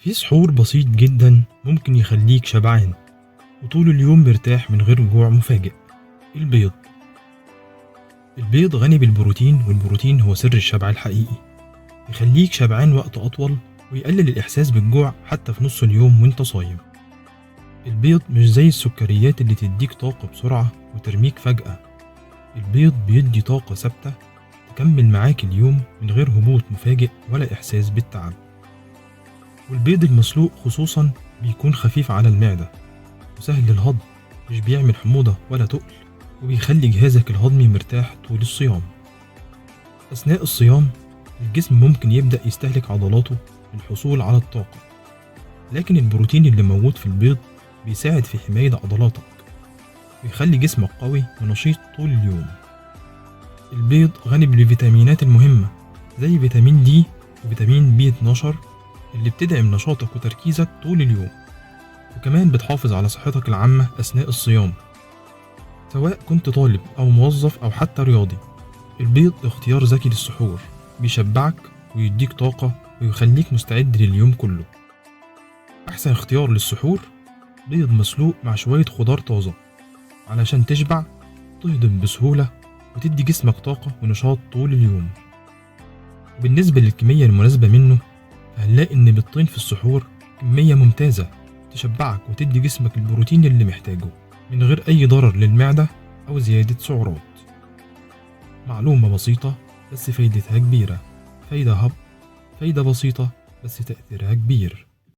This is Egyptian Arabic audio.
في سحور بسيط جدا ممكن يخليك شبعان وطول اليوم مرتاح من غير جوع مفاجئ: البيض. البيض غني بالبروتين، والبروتين هو سر الشبع الحقيقي، يخليك شبعان وقت أطول ويقلل الإحساس بالجوع حتى في نص اليوم وانت صايم. البيض مش زي السكريات اللي تديك طاقة بسرعة وترميك فجأة، البيض بيدي طاقة ثابتة تكمل معاك اليوم من غير هبوط مفاجئ ولا إحساس بالتعب. والبيض المسلوق خصوصا بيكون خفيف على المعدة وسهل الهضم، مش بيعمل حموضة ولا تقل، وبيخلي جهازك الهضمي مرتاح طول الصيام. أثناء الصيام الجسم ممكن يبدأ يستهلك عضلاته للحصول على الطاقة، لكن البروتين اللي موجود في البيض بيساعد في حماية عضلاتك ويخلي جسمك قوي ونشيط طول اليوم. البيض غني بالفيتامينات المهمة زي فيتامين دي وفيتامين بي 12 اللي بتدعم نشاطك وتركيزك طول اليوم، وكمان بتحافظ على صحتك العامة أثناء الصيام. سواء كنت طالب أو موظف أو حتى رياضي، البيض اختيار ذكي للسحور، بيشبعك ويديك طاقة ويخليك مستعد لليوم كله. أحسن اختيار للسحور بيض مسلوق مع شوية خضار طازة، علشان تشبع، تهضم بسهولة، وتدي جسمك طاقة ونشاط طول اليوم. وبالنسبة للكمية المناسبة منه، فهنلاقي إن بيضتين في السحور كمية ممتازة تشبعك وتدي جسمك البروتين اللي محتاجه من غير أي ضرر للمعدة أو زيادة سعرات. معلومة بسيطة بس فايدتها كبيرة. فايدة هب، فايدة بسيطة بس تأثيرها كبير.